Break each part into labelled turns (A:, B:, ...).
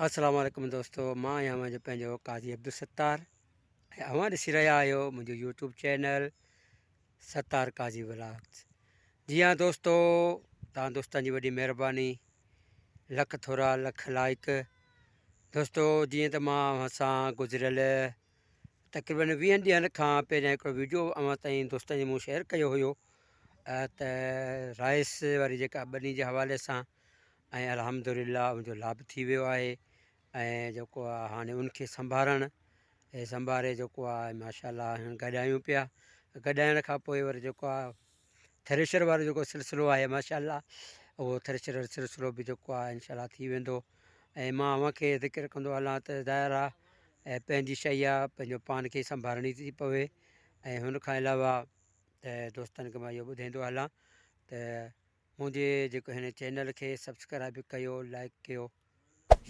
A: السلام عليڪم دوستو مان آهيان اوهان جو پنهنجو قاضي عبدالستار ۽ اوهان ڏسي رهيا آهيو منهنجو YouTube channel Sattar Qazi vlogs. جي ها دوستو توهان دوستن جي وڏي مهرباني لک ٿورا لک لائق دوستو جيئن ته مان اوهان سان گذريل تقريبن ويهن ڏينهن کان پهريان هڪڙو ويڊيو اوهان تائين دوستن جي مون شيئر ڪيو هيو ته رائس واري جيڪا ٻني جي حوالي سان ۽ الحمد لله ان جو لاڀ ٿي ويو آهي ۽ جيڪو آهي هاڻي ان کي سنڀارڻ ۽ سنڀاري جيڪو آهي ماشاء الله هاڻي گڏايون پيا گڏائڻ کان پوء وري جيڪو آهي ٿريشر وارو جيڪو سلسلو آهي ماشاء الله اهو ٿريشر وارو سلسلو به جيڪو آهي انشاء الله ٿي ويندو ۽ مان اوهان کي ذڪر ڪندو هلان ته ظاهر آهي پنهنجي شيء آهي پنهنجو پاڻ کي سنڀارڻي ٿي پوي ۽ هن کان علاوه ته دوستن کي مان اهو ٻڌائيندو هلان ته منهنجي جيڪو هن چينل کي سبسڪرائب ڪيو لائڪ ڪيو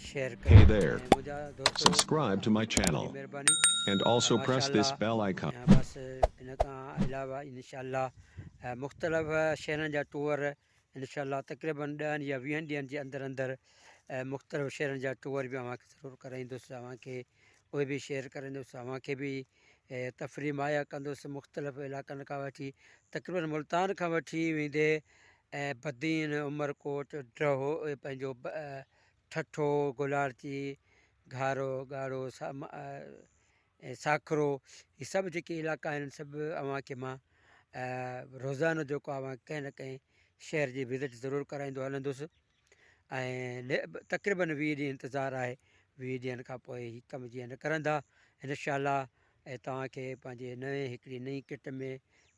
A: شيئر ڪيو
B: Hey there.
A: ۽ منهنجا دوستو
B: Subscribe to my
A: وڏي
B: channel
A: مهرباني
B: and also
A: ماشاء
B: press this
A: Allah
B: bell icon.
A: بس ان کان علاوه انشاء الله مختلف شهرن جا ٽوئر انشاء الله تقريبن ڏهن يا ويهن ڏينهن جي اندر اندر مختلف شهرن جا ٽوئر به اوهان کي ضرور ڪرائيندس اوهان کي اهي به شيئر ڪرندس اوهان کي به تفريح مهيا ڪندس مختلف علائقن کان وٺي تقريبن ملتان کان وٺي ويندي بدين عمرڪوٽ ڊهو پنهنجو ٺٽو گلارچي گهارو ڳاڙهو ساکرو هي سڀ جيڪي علائقا آهن سڀ اوهان کي مان روزانو جيڪو اوهان ڪنهن نه ڪنهن شهر جي وزٽ ضرور ڪرائيندو هلندس ۽ تقريبن 20 ڏينهن انتظار آهي 20 ڏينهن کان پوء هي ڪم جيئن نڪرندا انشاء الله ۽ توهان کي پنهنجي نئين هڪڙي نئين ڪٽ ۾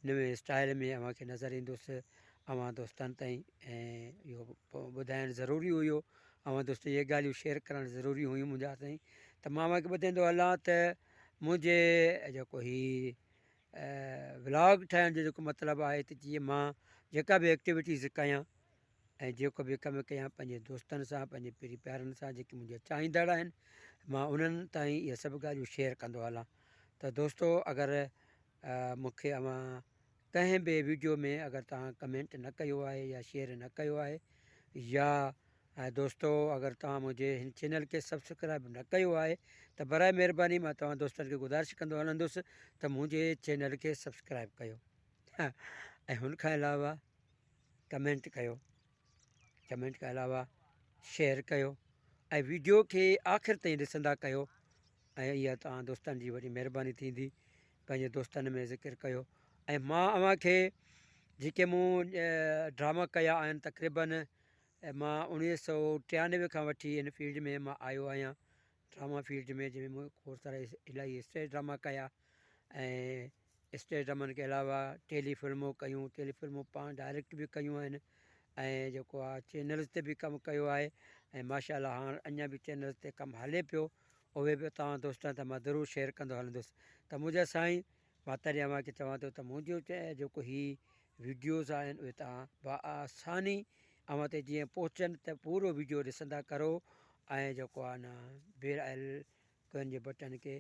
A: نوين اسٽائل ۾ اوهان کي نظر ايندس اوهان دوستن تائين ۽ اهو ٻڌائڻ ضروري هيو اوهان دوست اهي ڳالهيون شيئر ڪرڻ ضروري هيون منهنجا سائين ته مان اوهان کي ٻڌائيندو هلان ته منهنجي جيڪو هي ولاگ ٺاهڻ جو جيڪو مطلب آهي ته جيئن مان جيڪا به ايڪٽيوٽيز ڪيان ۽ جيڪو به ڪم ڪيان پنهنجي دوستن سان پنهنجي پرين پيارن سان جيڪي منهنجا چاهيندڙ آهن مان انهن تائين اهي سڀ ڳالهيون شيئر ڪندو هلان ته دوستو اگر مونکي اوهان ڪنهن به ويڊيو ۾ اگر توهان ڪمينٽ نه ڪيو آهي يا شيئر نه ڪيو آهي يا دوستو اگر توهان منهنجي هن چينل کي سبسڪرائب نه ڪيو آهي ته برائي مهرباني مان توهان دوستن کي گذارش ڪندو هلندس ته منهنجي چينل کي سبسڪرائب ڪيو ۽ هن کان علاوه ڪمينٽ ڪيو ڪمينٽ کان علاوه شيئر ڪيو ۽ ويڊيو کي آخر تائين ڏسندا ڪيو ۽ اها توهان دوستن جي وڏي مهرباني ٿيندي پنهنجي دوستن ۾ ذڪر ڪيو ۽ مان اوهان کي جيڪي مون ڊراما ڪيا آهن تقريبن مان 1993 کان وٺي هن فيلڊ ۾ مان آيو آهيان ڊراما فيلڊ ۾ جنهن ۾ مون کوڙ سارا الاهي اسٽيج ڊراما ڪيا ۽ اسٽيج ڊرامن کي علاوه ٽيلي فلمون ڪيون ٽيلي فلمون پاڻ ڊائريڪٽ به ڪيون آهن ۽ جيڪو آهي چينلز تي به ڪم ڪيو آهي ۽ ماشاء الله هاڻ اڃا به چينلز تي ڪم هلي پيو اهي به توهان دوستان تان مان ضرور شيئر ڪندو هلندس ته منهنجا سائين مان تڏهن اوهان کي چوان ٿو ته منهنجو جيڪو هي ويڊيوز آهن اهي توهان بآساني اوهان تي جيئن پهچن ته پورو ويڊيو ڏسندا ڪرو ۽ جيڪو آهي نه بيل آئيڪن جي بٽن کي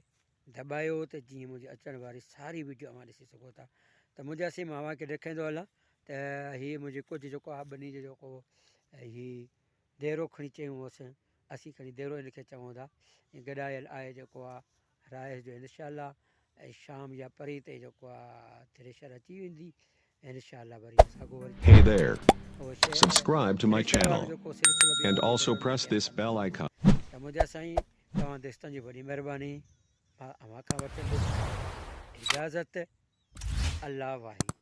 A: دٻايو ته جيئن منهنجي اچڻ واري ساري ويڊيو اوهان ڏسي سگهو ٿا ته منهنجا سائين مان اوهان کي ڏيکاريندو هلان ته هي منهنجي ڪجهه جيڪو آهي ٻني جو جيڪو هي ديرو کڻي چيون هوس اسين کڻي ديرو ان کي چئون ٿا گڏايل آهي جيڪو آهي رائس جو انشاء الله ۽ شام يا پرين تائين جيڪو آهي ٿريشر اچي ويندي انشاء الله وري ساڳو وري
B: Hey there.
A: اهو
B: Subscribe to my
A: thresher وارو
B: channel
A: جيڪو سلسلو به
B: and
A: اوهان کي
B: also
A: ضرور
B: press
A: share
B: this
A: ڪندس
B: bell icon.
A: ته منهنجا سائين توهان دوستن جي وڏي مهرباني مان اوهان کان وٺندس اجازت الله واهي.